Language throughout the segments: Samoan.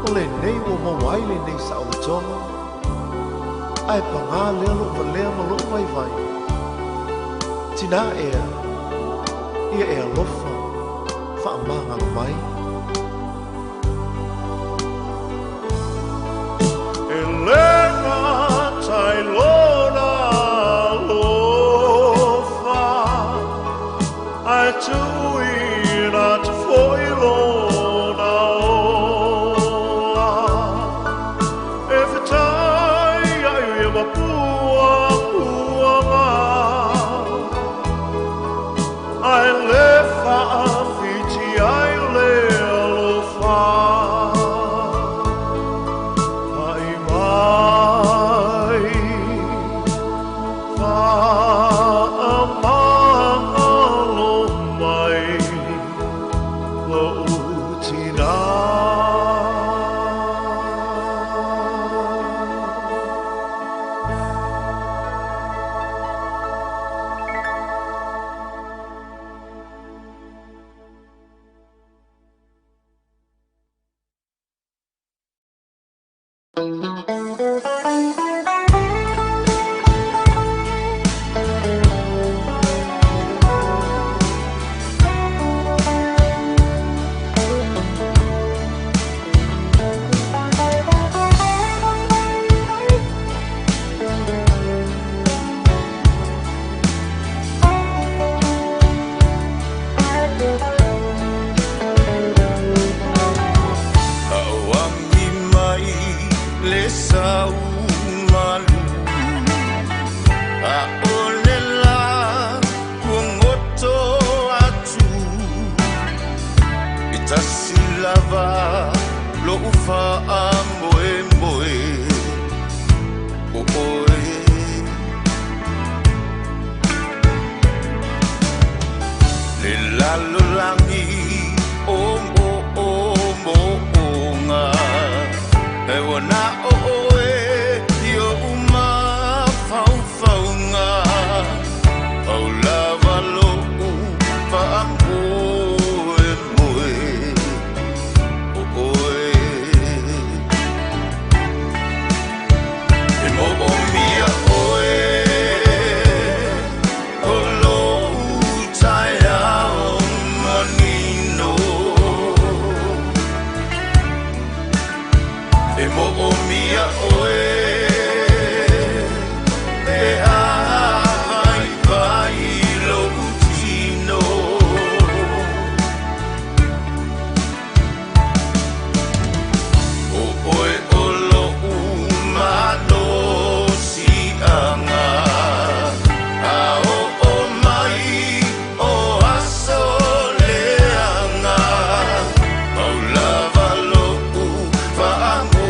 O lenei ua maua ai lenei saolotoga, ae pagā lea lo'u valea ma lo'u vaivai. Tinā ea, ia e alofa, faamagalo mai. E le gata i lona alofa, ae tuuina atu foi lona ola, e fetai ai ia ma puapuaga, ae le faafiti ai le alofa. Haʻi mai, faamagalo mai lo'u tinā. Auami mai le sau malu, a o le la kuagoto atu, e tasi lava lo'u faamoemoe o oe. Le lalolagi o mo o mo onga, e ua na o oe i oʻu mafaufauga, au lava lo'u faamoemoe o oe. E moomia oe o lou taeao manino, e moomia oe e avaivai lou tino. O oe o lo'u malosi'aga, a oo mai o aso leaga, pau lava lo'u faamoemoe.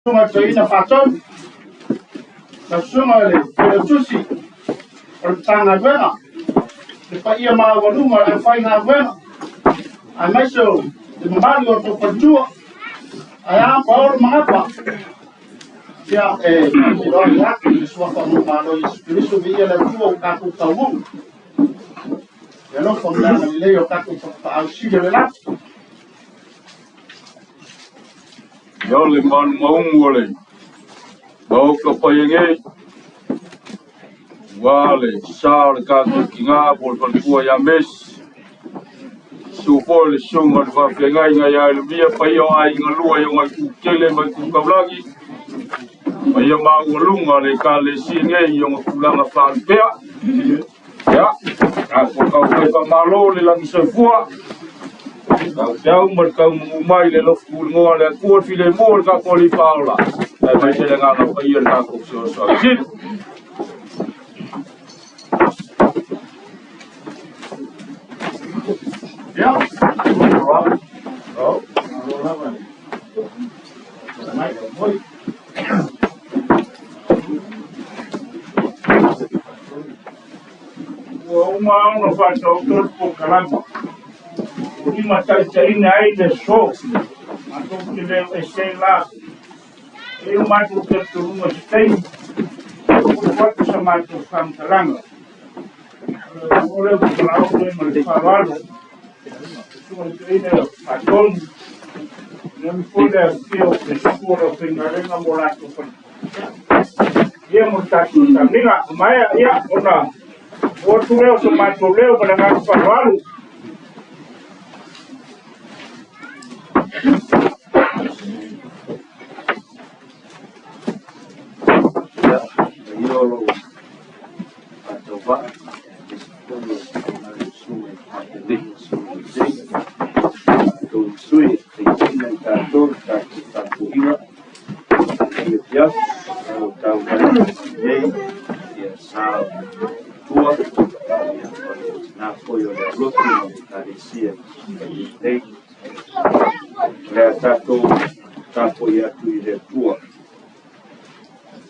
Susuga i le Toeaina Faatonu, lau Susuga i le Failautusi o le Matagaluega, le paia maualuga o le aufaigaluega, aemaise o le mamalu o outou faletua, ae a Paolo ma Gapa. Ia, e faafeiloai atu i le suafa o Malo Iesu Keriso, viia le Atua ua tatou taunuu. E alofa ma le agalelei o tatou Tapaau Sili o le lagi. Ia o le manumaugu o le maota paia nei, ua le sa o le tatou tina po o le faletua ia Mesi, susu foi le susuga i le faafeagaiga ia Elemia, paia o aiga lua i ona itu tele ma itu taulagi, paia maualuga le Ekalesia nei i ona tulaga faalupea. Ia, tatou taumafai faamalo le lagi soifua, tau ma le taumanu mai le alofa tuligoa o le Atua le filemu o le tatou Alii Faaola, aemaise le agaga paia o le tatou fesoasoani sili. Ia, malo lava. Mai, moi. Ua uma ona faataoto le polokalama ua limataitaiina ai le aso. Matou te le o ese la. E i o matou talitonuga i se taimi, ua atu sa matou faamatalaga. O le polokalama lenei ma le faaaloalo, susuga i le toeaina Faatonu, le foi le afifio o Pesulu o le aufaigaluega mo latou fale. Ia mo le tatou sauniga. Maea, ia, ona o atu lea o so matou leo ma le agaga faaaloalo. Ia, paia o lou faatauvaa, tatou sui e taitaiina i tatou le tatou tapuaiga i afiafi o tau mai nei ia sa tua ia o le tina foi o le alotu ma le Ekalesia i nei. O le a tatou tapuai atu i le Atua.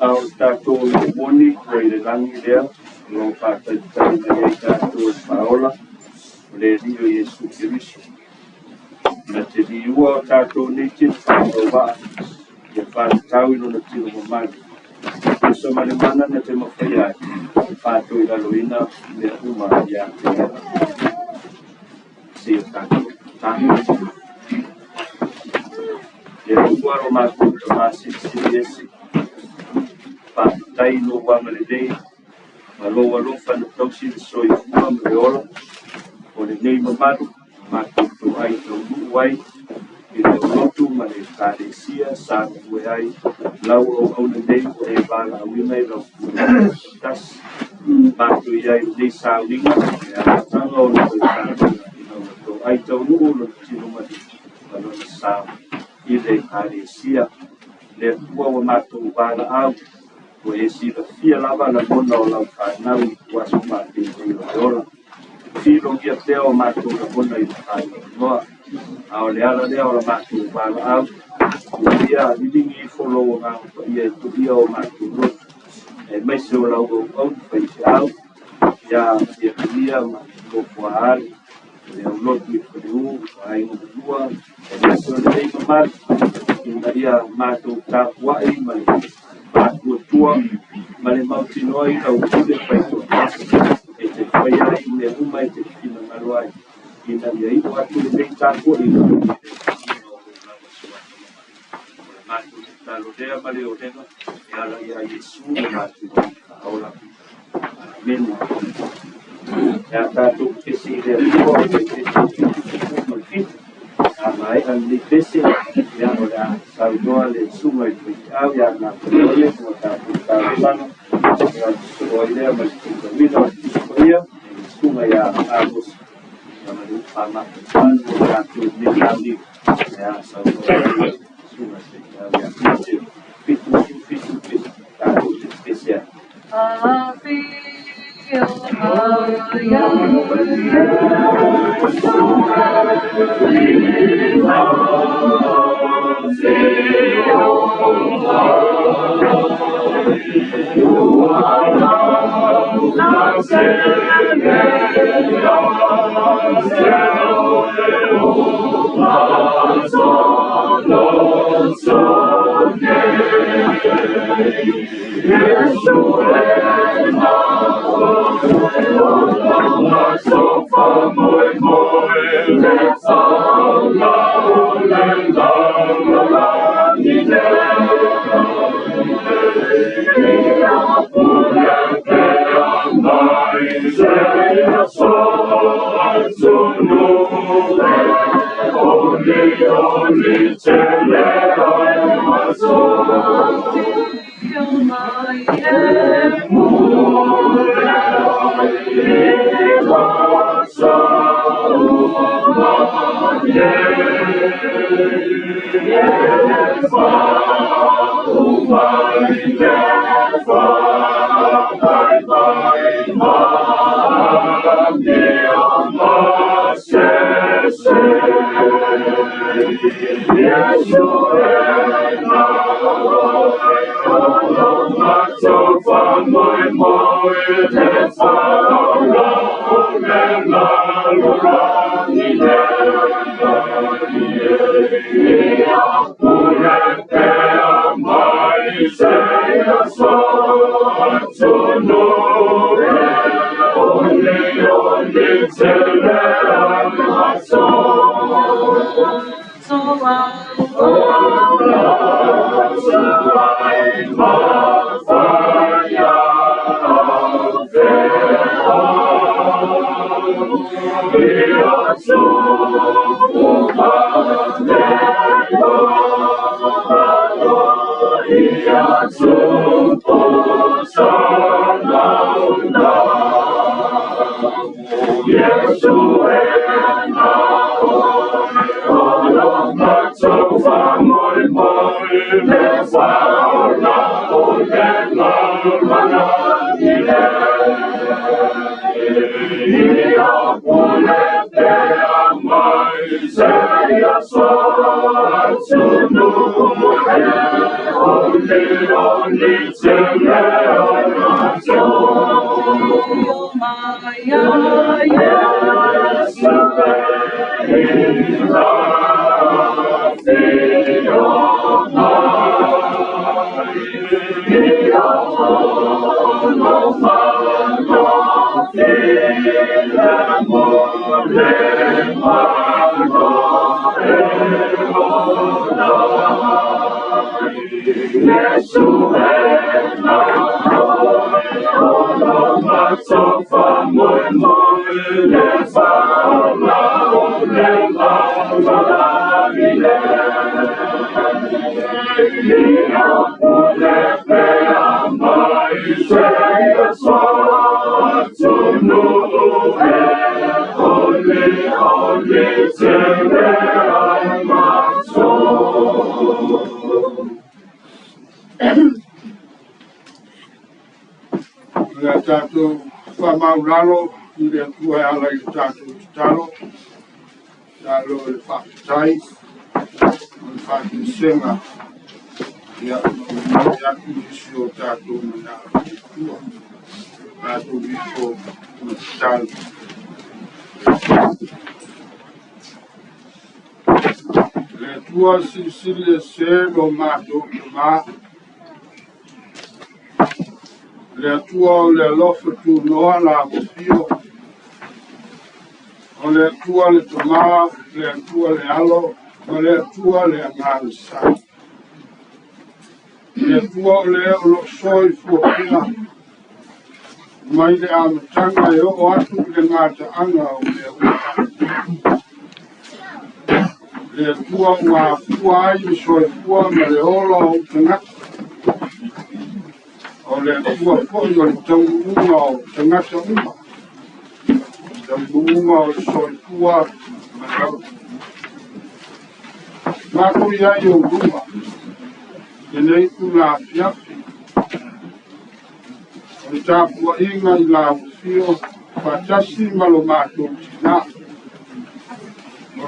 A o tatou moni ua i le lagi lea, o lo o faatalitali mai ai tatou e faaola o le Alii o Iesu Keriso. Na te liua o tatou nei tino faatauvaa, ia faatatau i lona tino mamalu. Tusa ma le mana na te mafai ai, e faatoilaloina mea uma ia te ia. Se o tatou tatou. Le Atua lo matou Tamā Silisili Ese, faafetai i lou agalelei ma lou alofa na tausi le soifua ma le ola o lenei mamalu matou toai taunuu ai i le lotu ma le Ekalesia sa galue ai lau auauna nei ua e valaauina i lau pule tasi. Matou i ai i lenei sauniga le amataga o le tausaga ina ua toai taunuu lona tino malie ma lona sa i le Ekalesia. Le Atua ua matou valaau, ua e silafia lava lagona o lau fanau i tuaso faapenei o le ola. Filogia pea o matou lagona i le faanoanoa, a o le ala lea o la matou valaau, ua ia liligi ifo lou agaga paia e tuia o matou loto, aemaise o lau auauna faifeau, ia Ieremia ma Tofuaali, le aulotu i Faleu, aiga malua, aemaise o lenei mamalu, ina ia matou tapuai ma le faatuatua ma le mautinoa i lau pule faitoatasi e te fai ai mea uma e te finagalo ai, ina ia iu atu lenei tapuaiga i le tausiga o lou lava suafa mamalu. O le matou tatalo lea ma le olega e ala ia Iesu lo matou Alii Faaola. Amene. Ia tatou pese i le Atua o le pese ma le 7. A maea lenei pese, ia o le a saunoa le susuga i le faifeau ia Gapaole mo tatou talosaga. Ia sosoo ai lea ma le faitauina o le Tusi Paia, le susuga ia Amos. Ia ma le faamatapalu o tatou i lenei sauniga. Ia saunoa ai le susuga i le faifeau ia Peter. 7, 7, 7, tatou te pese ai. Afio mai au Iesu. O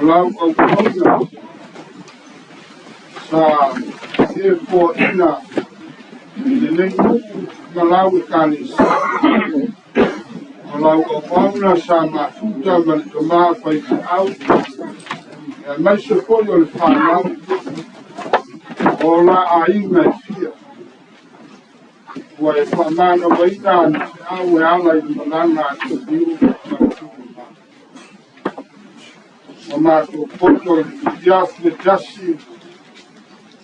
lau auauna sa e foaʻina i lenei nuʻu ma lau Ekalesia. O lau auauna sa mafuta ma le tamā faifeau, aemaise foi o le fanau o la aiga e fia. Ua e faamanavaina ana feau e ala i le malaga a Tofiu ma le Tuuma. Ua matou poto i le fitiafu e tasi,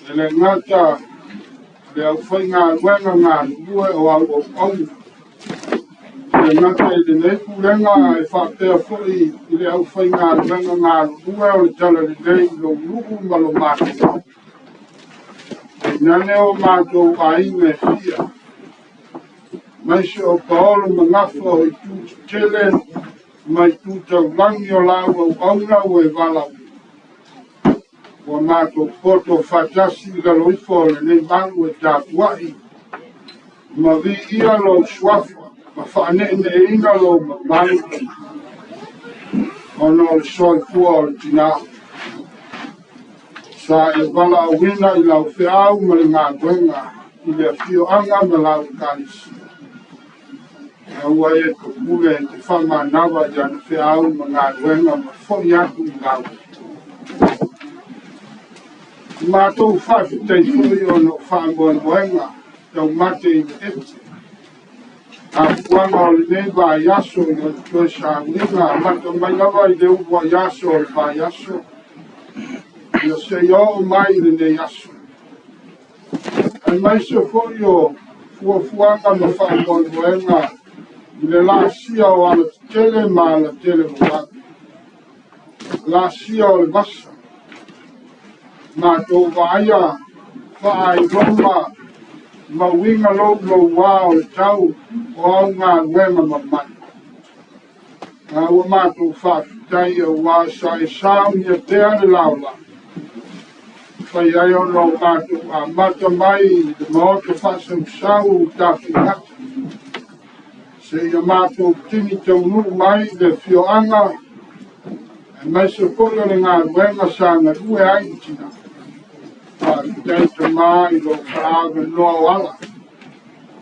e le gata le aufaigaluega galulue o au auauna. E le gata i lenei pulega e faapea foi i le aufaigaluega galulue o le Talalelei i lou nuu ma lo matou. Tainane o matou aiga e fia, aemaise o paolo ma gafa o itu tetele ma itu taulagi o lau auauna ua e valaauina. Ua matou poto faatasi i lalo ifo o lenei malu e tapuai ma viia lou suafa ma faaneeneeina lou mamalu ona o le soifua o le tinā. Sa e valaauina i lau feau ma le galuega i le afioaga ma lau Ekalesia. A ua e topule e te faamanava i ana feau ma galuega ma foi atu i lau. Matou faafetai foi ona o faamoemoega taumate i le ete. Afuaga o lenei vaiaso i ona toe sauniga amata mai lava i le uluai aso o le vaiaso ia seia oo mai i lenei aso. Aemaise foi o fuafuaga ma faamoemoega i le laasia o alatetele ma alatele vavave. Laasia o le vasa. Matou vaaia faailoma ma uiga loulouā o le tau o au galuega mamana. A ua matou faafetai auā sa e saunia pea le laolao. Fai ai ona o matou amata mai i le maota faasausau o Tafaigata. Seia matou tini taunuu mai i le afioaga, aemaise foi o le galuega sa galue ai le tinā. Faafetai tamā i lou faaavanoa o ala,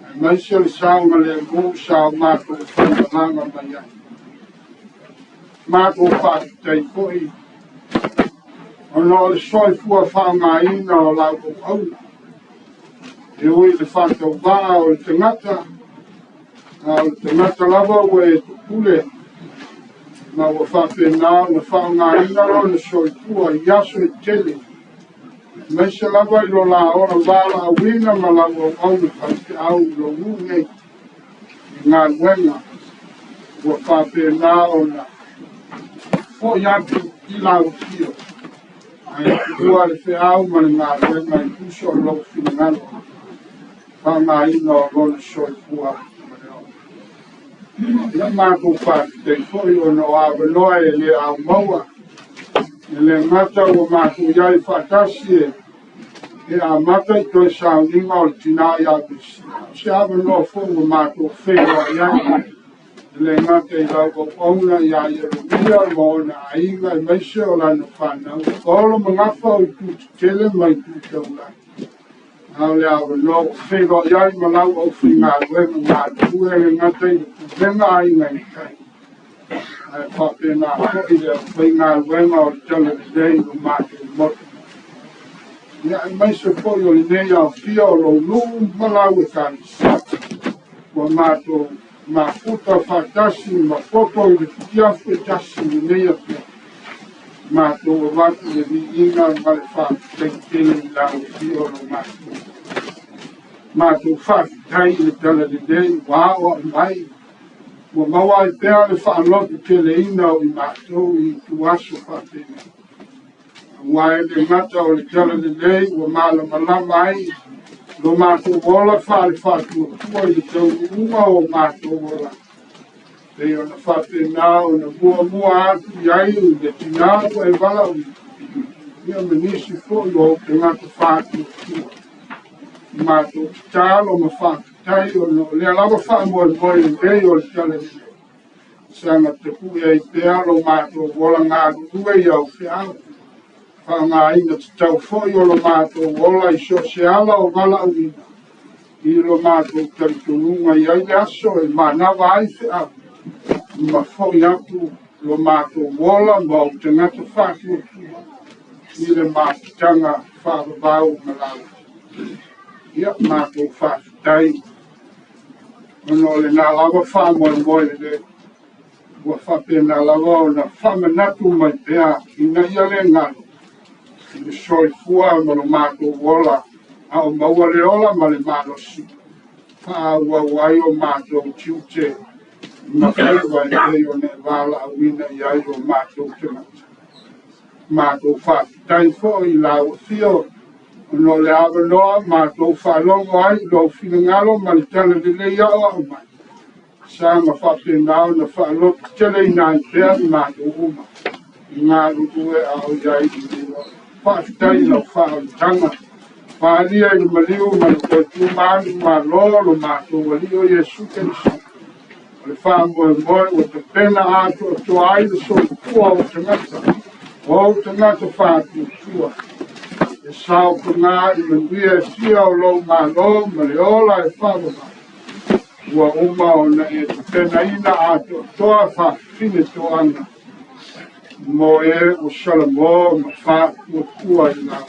aemaise o le saogalemu sa o matou faimalaga mai ai. Matou faafetai foi ona o le soifua faaaogaina o lau auauna. E ui i le faatauvaa o le tagata, a o le tagata lava ua e tupule, ma ua faapena ona faaaogaina lona soifua i aso e tele, aemaise lava i lo la ola valaauina ma lau auauna faifeau i lou nuu nei i galuega ua faapena ona foi atu i lau afio. Ae tuua le feau ma le galuega i tusa o lou finagalo faaaogaina o lona soifua ma le ola. Ia matou faafetai foi ona o avanoa e le aumaua. E le gata ua matou i ai faatasi e amata i toe sauniga o le tinā ia Mesia. O se avanoa foi ua matou feiloai ai. E le gata i lau auauna ia Ieremia ma ona aiga aemaise o lana fanau. Paolo ma gafa o itu tetele ma itu taulagi. A o le avanoa ua feiloai ai ma lau aufaigaluega galulue e le gata i le pulega aiga i tai. Ae faapena foi le aufaigaluega o le Talalelei i lo matou motu. Ia aemaise foi o lenei aofia o lou nuu ma lau Ekalesia. Ua matou mafuta faatasi ma poto i le fitiafu e tasi i lenei afiafi. Matou avatu le viiga ma le faafetai tele i lau afio o lo matou. Matou faafetai i le Talalelei ua aoao mai, ua maua ai pea le faalototeleina o i matou i ituaso faapenei. Aua e le gata o le Talalelei ua malamalama ai lo matou ola faale faatuatua i le taunuuga o matou ola. Pei ona faapena ona muamua atu i ai le tinā ua e valaauina, ia ma nisi foi o ou tagata faatuatua. Matou tatalo ma faafetai ona o lea lava faamoemoe lelei o le Talalelei. Saga tapue ai pea lo matou ola galulue i au feau. Faaaogaina tatau foi o lo matou ola i so o se ala o valaauina i lo matou talitonuga i ai le aso e manava ai feau ma foi atu lo matou ola ma ou tagata faatuatua i le mafutaga faavavau ma lau. Ia matou faafetai ona o lena lava faamoemoe lelei ua faapena lava ona faamanatu mai pea ina ia le galo i le soifua ma lo matou ola a o maua le ola ma le malosi faaauau ai o matou tiute ma faiva e pei ona e valaauina i ai o matou tagata. Matou faafetai foi i lau afio ona o le avanoa matou faalogo ai i lou finagalo ma le tala lelei aoao mai sa ma faapena ona faalototeleina ai pea i matou uma i galulue a o i ai i le faafetai i lau faaolataga palia i le maliu ma le toe tumanu malo lo matou Alii o Iesu Keriso. O le faamoemoe ua tapena atoatoa ai le soifua o tagata o ou tagata faatuatua e sao paga i manuia e fia o lou malo ma le ola e faavavau ua uma ona e tapenaina atoatoa faafine toaga mo e ua salamo ma faatuatua i lau.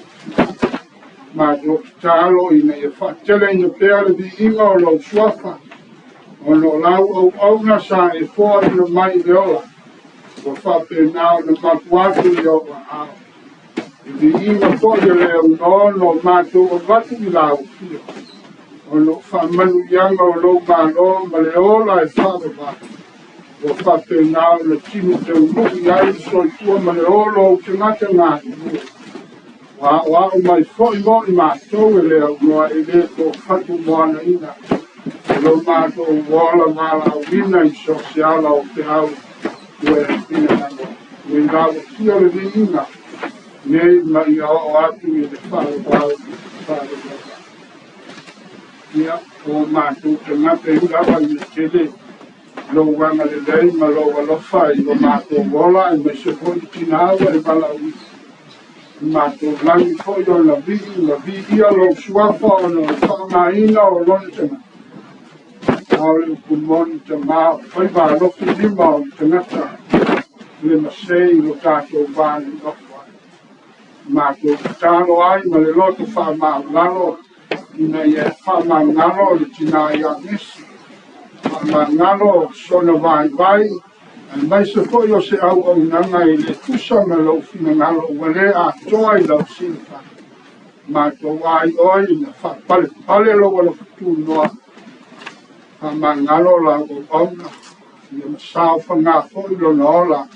Matou tatalo ina ia faateleina pea le viiga o lou suafa ona o lau auauna sa e foaina mai i le ola ua faapena ona mapu atu i ou aao. I viiga foi o le aunono o matou avatu i lau afio ona o faamanuiaga o lou malo ma le ola e faavavau ua faapena ona tino taunuu i ai le soifua ma le olo o ou tagata galulue. Ua aoao mai foi mo i matou e le aunoa e le toafatu moanaina o lo matou ola valaauina i so o se ala o feau ua e finagalo. Ua i lau afio le viiga nei ma ia oo atu i le faavavau faavavau. Ia, o matou tagata i lava i le tele lou agalelei ma lou alofa i lo matou ola aemaise foi le tina ua e valaauina. I matou lagi foi ona vii ma viia lou suafa ona o le faaaogaina o lona tagata. A o le upu moni tamā o faiva alofi lima o le tagata le masei i lo tatou va nonofo ai. Matou tatalo ai ma le loto faamaualalo ina ia faamagalo le tina ia Mesi, faamagalo sona vaivai, aemaise foi o se auaunaga e le tusa ma lou finagalo ua le atoa i lau silafia. Matou ai oe ina faapalepale lou alofa tunoa, faamagalo lau auauna, ia masao faga foi lona ola,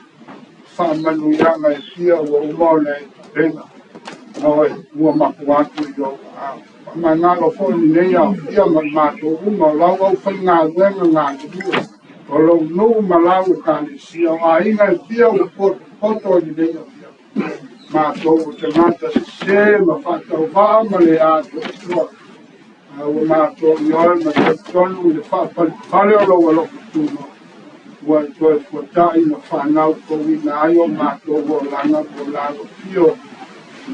faamanuiaga e fia ua uma ona e tapena, oe ua mapu atu i lou aao. Faamagalo foi lenei aofia ma matou uma o lau aufaigaluega galulue, o lou nuu ma lau ekalesia, o aiga e fia ua potopoto i lenei afiafi. Matou o tagata sese ma faatauvaa ma le atoatoa. A ua matou ioe ma talitonu i le faapalepale o lou alofa tunoa, ua e toe fuata'i ma fanau fouina ai o matou olaga mo lau afio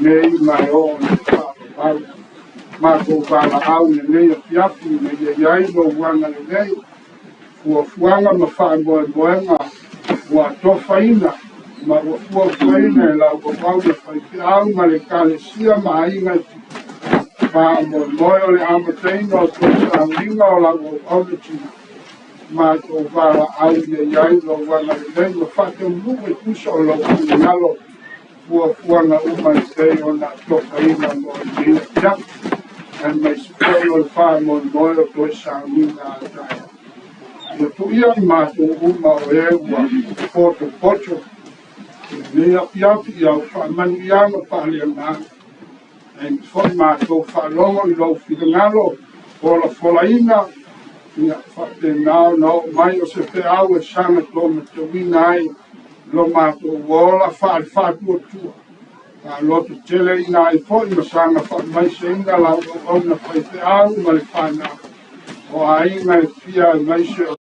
nei ma e oo i le faavavau. Matou valaau i lenei afiafi ina ia i ai lou agalelei, fuafuaga ma faamoemoega ua atofaina ma ua fuafuaina e lau auauna faifeau ma le ekalesia ma aiga e fia. Faamoemoe o le amataina o toe sauniga o lau auauna tina. Matou valaau ia i ai lou agalelei ma faataunuu e tusa o lou finagalo fuafuaga uma e pei ona atofaina mo lenei afiafi. Aemaise foi o le faamoemoe o toe sauniga a taeao. Ia tuia i matou uma o e ua potopoto i lenei afiafi i au faamanuiaga faaleagaga. Ae foi matou faalogo i lou finagalo folafolaina ia faapena ona oo mai o se feau e saga tomatauina ai lo matou ola faale-faatuatua. Faalototeleina ai foi ma saga faamaiseina lau auauna faifeau ma le fanau o aiga e fia aemaise o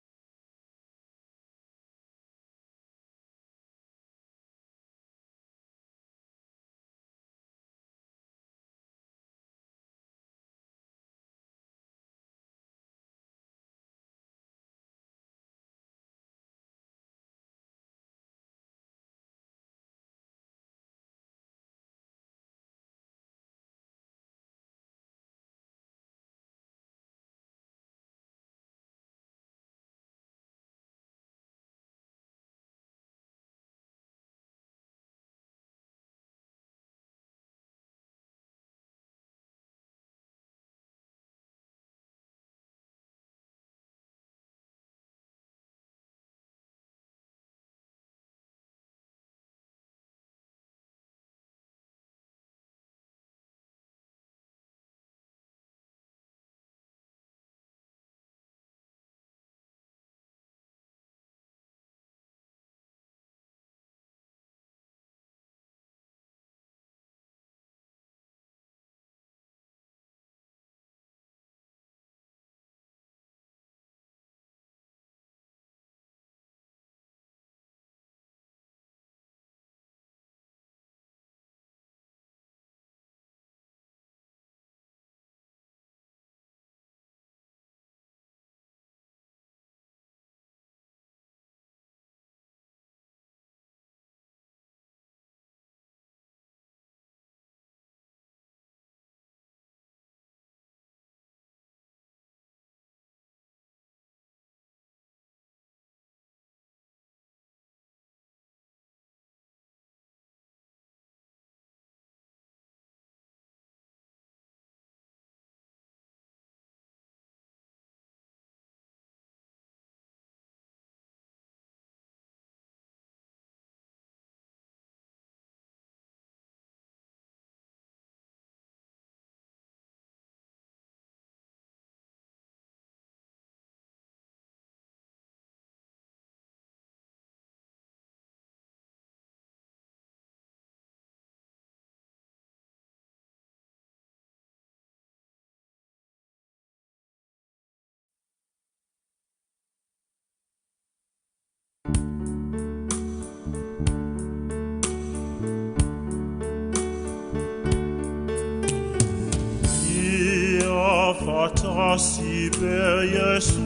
Faatasi pea Iesu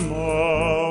ma.